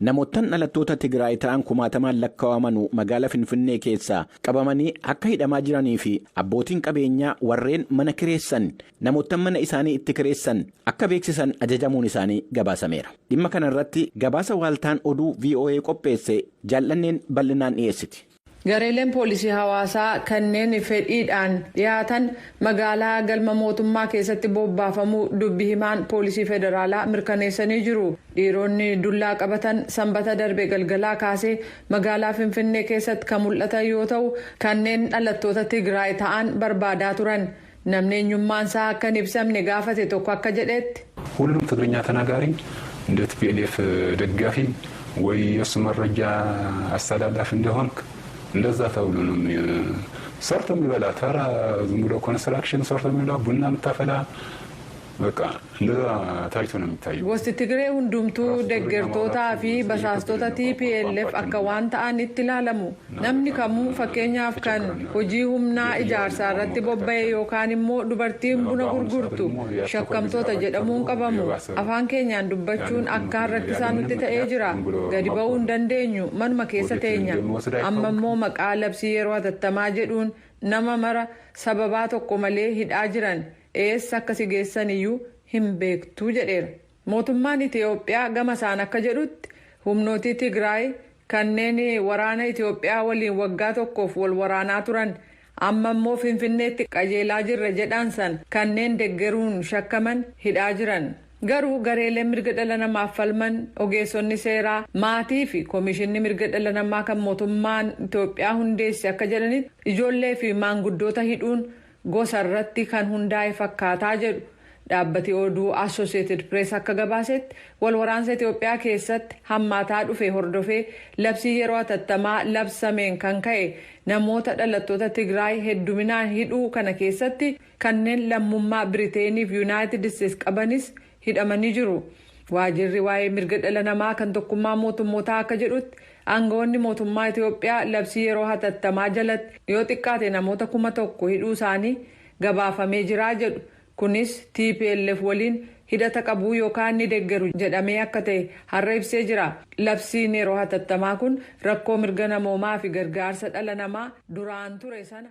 Namoottan dhalattoota Tigraay ta'an kumaatamaan lakkaa'aman magaalaa Finfinnee keessaa qabamanii akka hidhamaa jiranii fi abbootiin qabeenyaa warreen mana kireessan namoottan mana isaanii itti kireessan akka beeksisan ajajamuun isaanii gabaasameera. Dhimma kana irratti gabaasa waaltaan oduu VOA qopheesse Jaallanneen bal'inaan dhiyeessiti. Gareeleen poolisii hawaasaa kanneen fedhiidhaan dhiyaatan magaalaa galma mootummaa keessatti bobbaafamuu dubbi himaan poolisii federaalaa mirkaneessanii jiru. Dhiironni dullaa qabatan Sanbata darbe galgalaa kaasee magaalaa Finfinnee keessatti kan mul'atan yoo ta'u, kanneen dhalattoota Tigraay ta'an barbaadaa turan. Namni eenyummaan isaa akka hin ibsamne gaafate tokko akka jedhetti. ሁሉም ትግርኛ ተናጋሪ እንደ ቲፒኤልኤፍ ደጋፊ ወይ የእሱ መረጃ አስተላላፊ እንደሆንክ እንደዛ ተብሎ ነው። ሰርቶ የሚበላ ተራ ዝም ብሎ ኮንስትራክሽን ሰርቶ የሚበላ፣ ቡና የምታፈላ፣ በቃ እንደዛ ታይቶ ነው የሚታየው። Gosti Tigree hundumtuu deeggartootaa fi basaastota TPLF akka waan ta'anitti ilaalamu. Namni kamuu, fakkeenyaaf kan hojii humnaa ijaarsaa irratti bobba'e yookaan immoo dubartiin buna gurgurtu, shakkamtoota jedhamuun qabamu. Afaan keenyaan dubbachuun akkaan rakkisaa nutti ta'ee jira. Gadi ba'uu hin dandeenyu, manuma keessa teenya. Amma immoo maqaa labsii yeroo hatattamaa jedhuun nama mara sababaa tokko malee hidhaa jiran, eessa akka si geessan iyyuu hin beektuu jedheera. Mootummaan Itiyoophiyaa gama isaan akka jedhutti, humnootii Tigraay kanneen waraana Itiyoophiyaa waliin waggaa tokkoof wal waraanaa turan, amma immoo Finfinneetti qajeelaa jirra jedhan san kanneen deggeruun shakkaman hidhaa jiran. Garuu gareeleen mirga dhala namaaf falman, ogeessonni seeraa, maatii fi koomishinni mirga dhala namaa kan mootummaan Itoophiyaa hundeesse akka jedhanitti, ijoollee fi maanguddoota hidhuun gosa irratti kan hundaa'e fakkaataa jedhu. Dhaabbati oduu Associated Press akka gabaasetti, wal waraansa Itoophiyaa keessatti hammaataa dhufe hordofee labsii yeroo hatattamaa labsameen kan ka'e namoota dhalattoota Tigraay hedduminaan hidhuu kana keessatti kanneen lammummaa Biriteenii fi Yuunaayitid Isteetsi qabanis hidhamanii jiru. Waajirri waa'ee mirga dhala namaa kan Tokkummaa Mootummootaa akka jedhutti, aangawoonni mootummaa Itoophiyaa labsii yeroo hatattamaa jalatti yoo xiqqaate namoota 1000 hidhuu isaanii gabaafamee jira jedhu. Kunis TPLF waliin hidhata qabuu yookaan ni deeggaru jedhamee akka ta'e har'a ibsee jira. Labsiin yeroo hatattamaa kun rakkoo mirga namoomaa fi gargaarsa dhala namaa duraan ture sana.